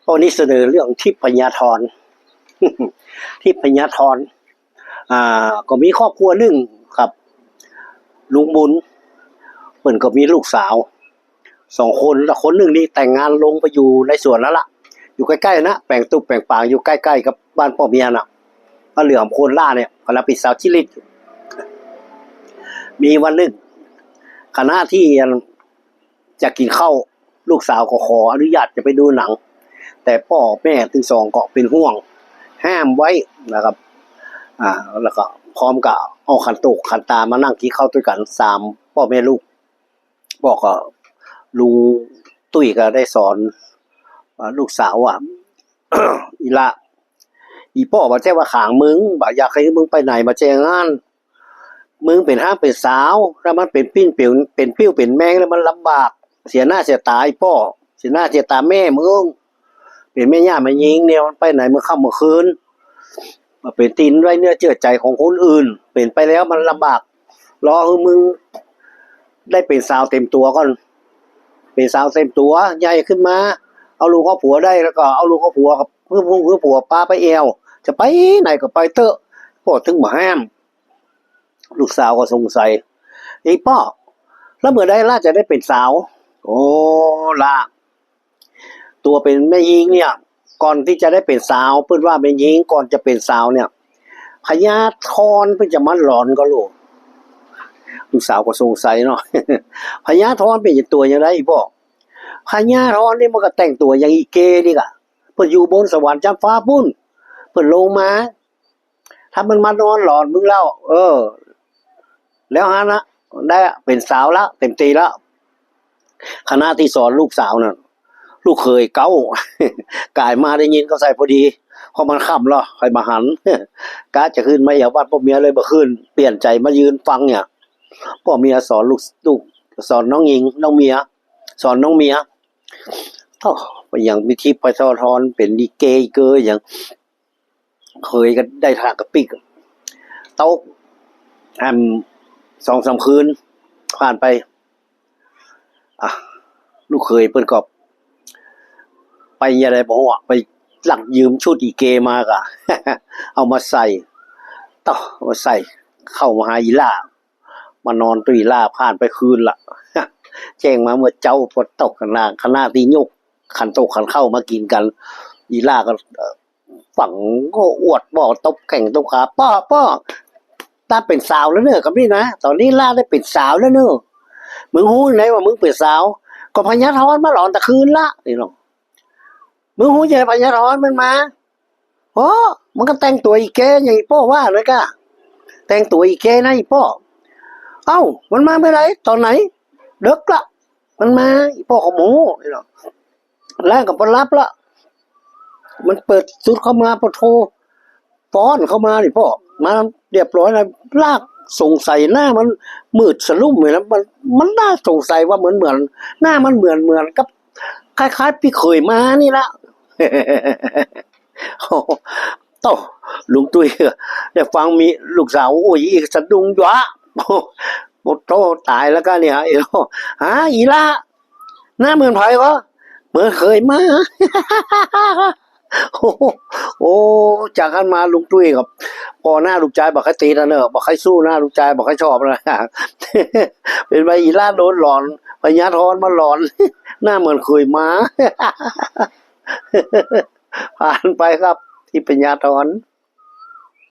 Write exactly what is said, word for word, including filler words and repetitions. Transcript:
ต๋อนนี้เสนอเรื่องทิพยธร ทิพยธร อ่า ก็มีครอบครัวนึ่งครับ ลุงบุญ เปิ้นก็มีลูกสาวสองคน แล้วคนนึ่งนี่แต่งงานลงไปอยู่ในสวนแล้วละ อยู่ใก้ๆ นะ แป๋งตุ๊บแป๋งปาง อยู่ใก้ๆ กับบ้านป้อเมียน่ะ ป้าเหลือมคนล่าเนี่ย ก็รับผิดชอบชีวิต มีวันนึ่ง ขณะตี้อัน จะกิ๋นข้าว ลูกสาวก็ขออนุญาตจะไปดูหนัง แต่ป้อแม่ตึงสองก็เป๋นห่วง ห้ามไว้นะครับ อ่า แล้วก็พร้อมกับเอาขันโตกขันตามานั่งกิ๋นข้าวตวยกั๋น สามป้อแม่ลูก ป้อก็ ลุงตุ้ยก็ได้สอน อ่า ลูกสาวว่า อีหล้า อีป้อบ่ใจ้ว่าขางมึง บ่อยากหื้อมึงไปไหน บ่ใจ้อย่างนั้น มึงเป๋นฮ้างเป๋นสาว ถ้ามันเป๋นปิ้นเป๋น เป๋นปิ้วเป๋นแมงแล้วมันลำบาก เสียหน้าเสียต๋าอีป้อ เสียหน้าเสียต๋าแม่มึง เป๋นแม่ย่าแม่ญิงเนี่ย มันไปไหนเมื่อค่ำเมื่อคืน บ่เป๋นตี้ไว้เนื้อเจื้อใจ๋ของคนอื่น เป๋นไปแล้วมันลำบาก รอหื้อมึงได้เป๋นสาวเต๋มตั๋วก่อน เป๋นสาวเต๋มตั๋ว ใหญ่ขึ้นมา เอาลูกเอาผัวได้แล้วก็เอาลูกเอาผัวกับ หื้อผู้หื้อผัวปาไปแอ่ว จะไปไหนก็ไปเต๊อะ ป้อตึงบ่ห้าม ลูกสาวก็สงสัย อีป้อ แล้วเมื่อใดหล้าจะได้เป๋นสาว โอ้ หล้า ตั๋วเป๋นแม่ญิงเนี่ย ก่อนตี้จะได้เป๋นสาว เปิ้นว่าแม่ญิงก่อนจะเป๋นสาวเนี่ย พญาธรเปิ้นจะมาหลอนก่อลูก ลูกสาวก็สงสัยเนาะ พญาธรเป๋นตั๋วอย่างใดอีป้อ พญาธรนี่มันก็แต่งตั๋วอย่างอีเกนี่ก่ะ เปิ้นอยู่บนสวรรค์จ้ำฟ้าปู๊น เปิ้นลงมา ถ้ามันมานอนหลอนมึงแล้ว เออ แล้วหั้นนะ ได้เป๋นสาวละ เต๋มตี๋ละ ขณะตี้สอนลูกสาวนั่น ลูกเขยเก๊า ก๋ายมาได้ยินก็ใส่พอดี เพราะมันค่ำแล้ว ใค่มาหัน กะจะขึ้นมาแอ่วบ้านป้อเมียเลยบ่ขึ้น เปลี่ยนใจ๋มายืนฟังเนี่ย ป้อเมียสอนลูก ลูก สอนน้องหญิง น้องเมีย สอนน้องเมีย โอ้ อย่างมีทิพยธรเป๋นอีเกอีเกออย่าง เขยก็ได้ถากกะปิ๊ก ตก แอม สองสามคืน ผ่านไป อ่ะ ลูกเขยเปิ้นก็ ไปอย่างใดบ่ฮู้อะ ไปลักยืมชุดอีเกมาก่ะ เอามาใส่ เต๊าะ เอามาใส่ เข้ามาหาอีหล้า มานอนตวยอีหล้า ผ่านไปคืนละ แจ้งมาเมื่อเจ๊า ป้อตกกั๋นนา ขณะตี้ยกขันโตกขันข้าวมากิ๋นกั๋น อีหล้าก็ เอ่อ ฟั่งก็อวดบ่ตบแข้งตบขา ป้อ ป้อ หล้าเป๋นสาวแล้วเน่อ กำนี้นะ ต๋อนนี้หล้าได้เป๋นสาวแล้วเน่อ มึงฮู้ไหนว่ามึงเป๋นสาว ก็พญาธรมาหลอนตะคืนละ นี่เนาะ มึงฮู้จะพญาธรมันมา โอ้ มันก็แต่งตั๋วอีเกอย่างอีป้อว่าเลยก่ะ แต่งตั๋วอีเกนะอีป้อ เอ้า มันมาเมื่อไหร่ ต๋อนไหน ดึกละ มันมา อีป้อก็โมโห นี่เนาะ แล้วก็บ่หลับละ มันเปิดสุดเข้ามา ปะโธ่ ป้อนเข้ามานี่ป้อ มาเรียบร้อยแล้ว หล้าสงสัยหน้ามันมืดสลุ่มเลยนะ มัน มันหน้าสงสัยว่าเหมือนเหมือน หน้ามันเหมือนเหมือนกับ คล้ายๆ ปี้เขยมานี่ละ โอ้โห โต้ ลุงตุ้ยได้ฟังมีลูกสาวอู้อี้สะดุ้งหยวะ โอ้โธ่ ต๋ายแล้วก้าเนี่ย ไอ้โต้ ฮะ อีหล้า หน้าเหมือนใผวะ เหมือนเขยมา โอ้โห โอ้ จากหั้นมาลุงตุ้ยก็ผ่อหน้าลูกจายบ่ใค่ติดอะเนาะ บ่ใค่สู้หน้าลูกจาย บ่ใค่ชอบนะ เป๋นว่าอีหล้าโดนหลอน พญาธรมาหลอน หน้าเหมือนเขยมา ผ่านไปครับ ทิพยธร